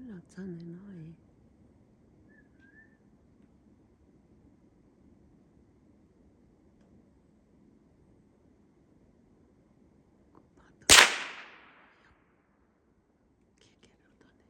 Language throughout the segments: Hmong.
Los txog ntawm no es kuv pom tus khiav kiag rau tom ntej.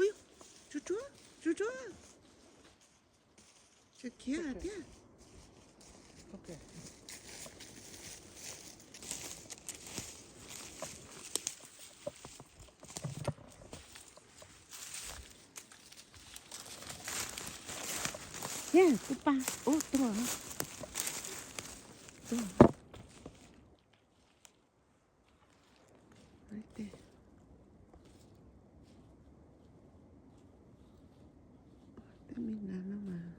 Ui, tsuag tsuag, tsuag tsuag. Tseem khiav thiab. Thiab tus pas ub tuag. Tuag. Tej me nas no mas.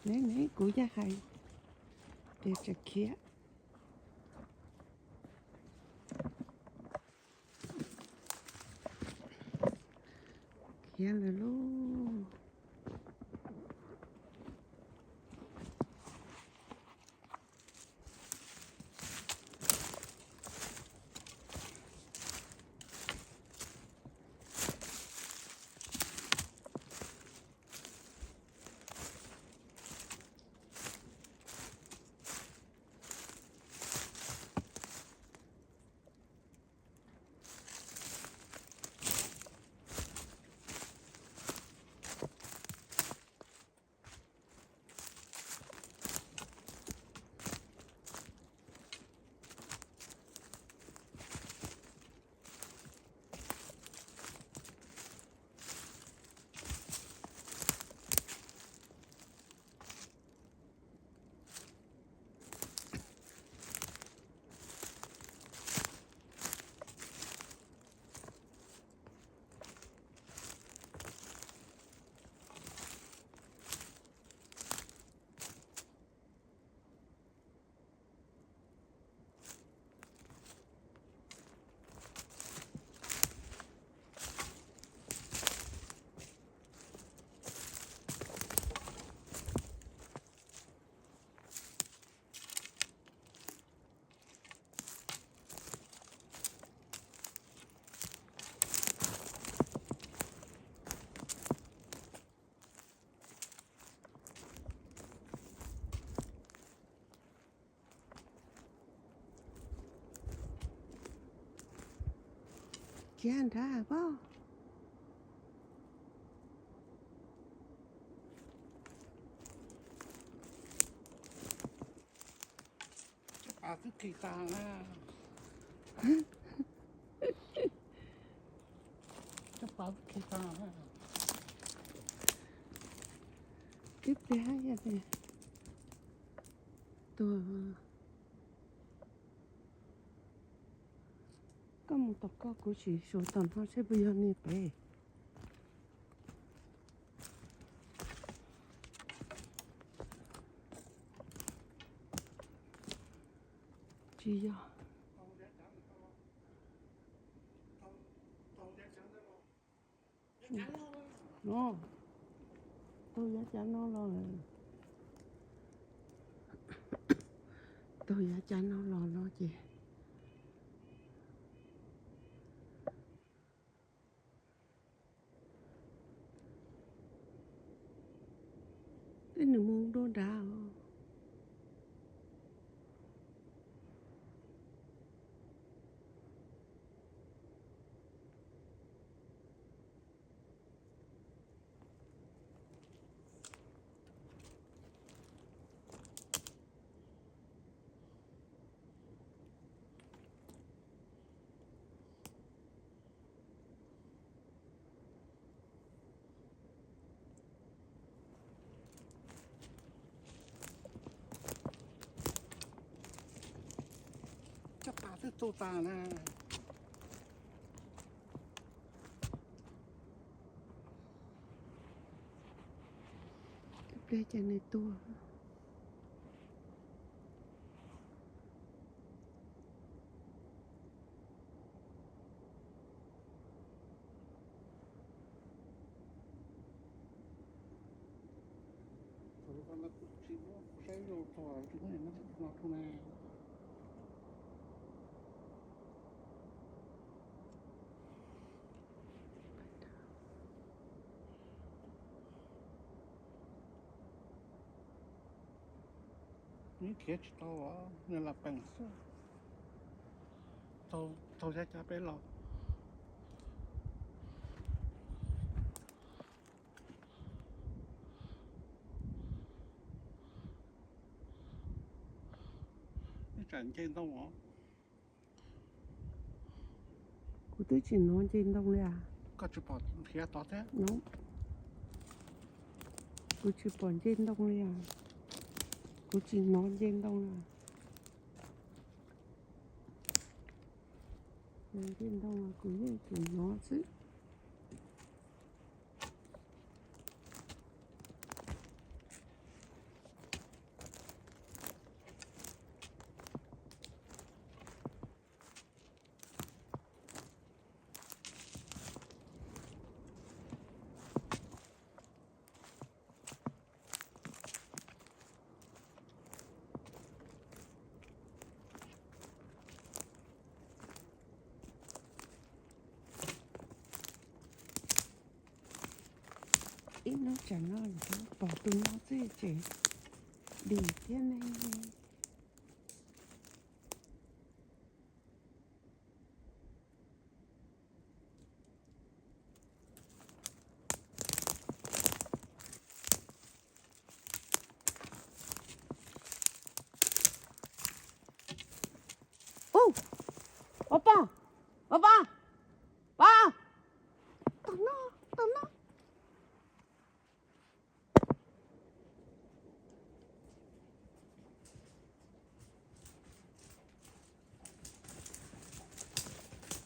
Ne ne, kuv yaj hais tias tseem khiav. Khiav lawm lauj. Khiav nrad pob. Cov pas twb khi tag na. Cov pas twb khi tag na. Ib pliag hab yog tias tuag. Koj mus tom koj, kuv sim suav tom no seb puas yog niag pem. Tsis yog. No, taug yav cav no los lawm. Taug yav cav no los no ces tej nws mus dua nrad os. Twb tu tas na. Ib pliag ces nws tuag. Nws khiav tsis tau, nws lam peem xwb. Taug cov cov peb los. Nws tsam nce ntoo os. Kuv twb tsis hnov nce ntoo li as. Koj tsis pom nrhiav tod thiab? No, kuv tsis pom nce ntoo li as. Kuv tsis hnov nce ntoo li. Nce ntoo kuv yeej tsis hnov xwb. Ib hnub tsam no pom tus no xwb ces dim thiab ne. Ub, pov pog, pov pog, pov, tom no, tom no.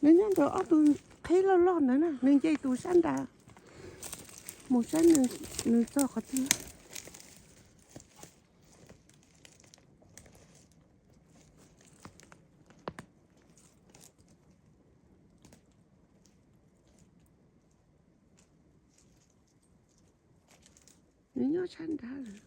Nws nyob ntawm ob tug qhib loj loj ntawd na, nws nce tus sab nrad mus saib nws txog qhov twg. Nws nyob sab nrad lawm.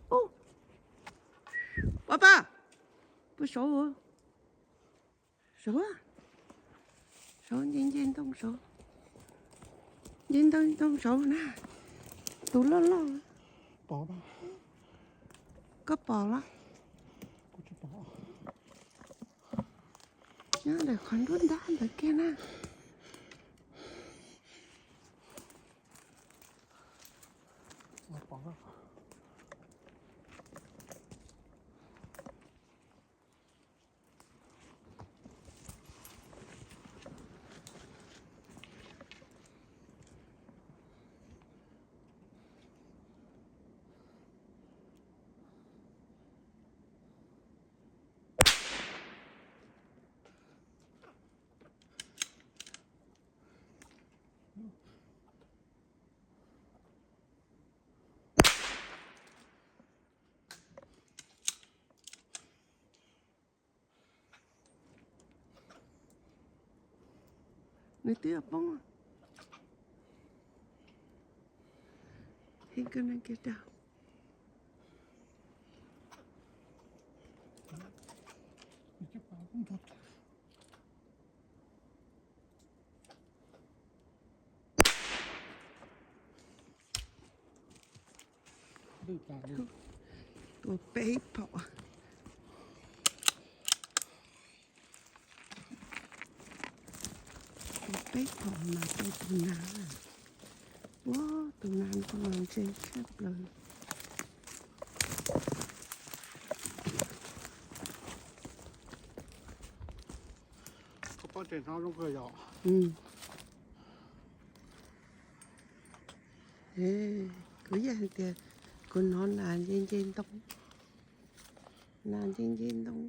Ub, pov pog, pov saud, saud, saud, nce nce ntoo saud, nce ntoo ntoo saud na, tus loj loj. Koj pom los? Nyob ntawm qhov nruab nrab ntawd kiag na. Nws twb yuav poob. He's gonna get down. Tua peb phom. Tua peb phom mas tua tus nas. Ua, tus nas no mas ntse tshaj plaws. Koj pom Kuv yeej hais tias kuv hnov nas nce nce ntoo, nas nce nce ntoo.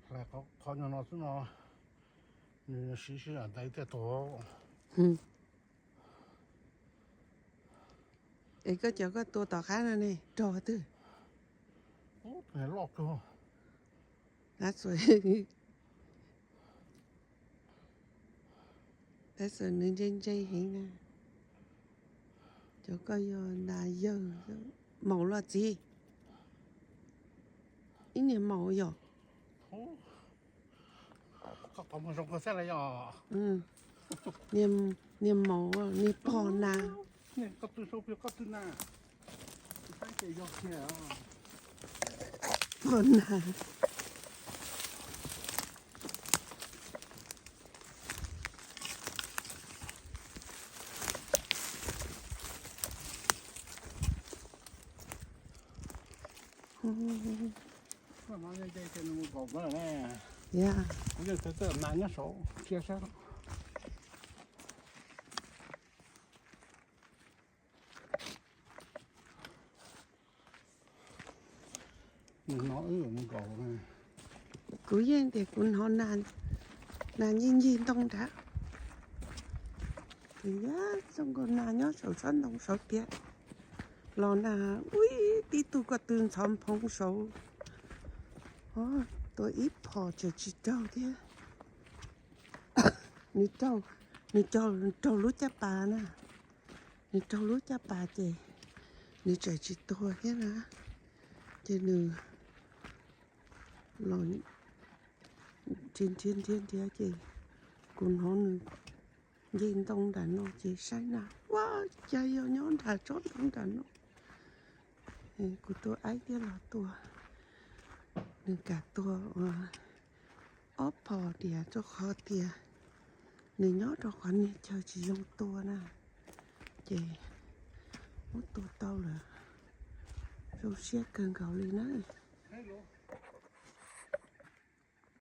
Hlais qhov nyuag no xwb no, nws siv sij hawm ntev tiag tuag. Es koj cov koj tua tom qab no ne, rog twg? Loj kawg. Tab sis nws ntse ntse heev na. Cov koj yog nas yawg, maum los txiv? Ib niag maum yom. Niag maum, niag pog nas. Pog nas. Yog, kuv yeej txawj nas nyob saud ntsia saib. Kuv yeej tias kuv hnov nas ncig ncig ntoo nrad. Kuv yog zoo nkaus nas nyob saum tsob ntoo saud tiag. Los na, ib tib tug ko tw ntxhov nphoo saud. Tua ib phom tseem tsis raug thiab. Nws raug, nws raug, raug lub caj pas na. Nws raug lub caj pas ces nws tseem tsis tuag thiab na. Ces nws los nrhiav nrhiav nrhiav nrhiav ces kuv hnov nws nce ntoo nram no ces saib na, ua cas yog nyob nram tsob ntoo nram no. Kuv tua aib thiab los tua, nws kam tua ob phom tias rau qhov tias nws nyob rau qhov niag chaw tsis zoo tua na, ces muab tua tau lawm, zoo siab kawg nkaus li na.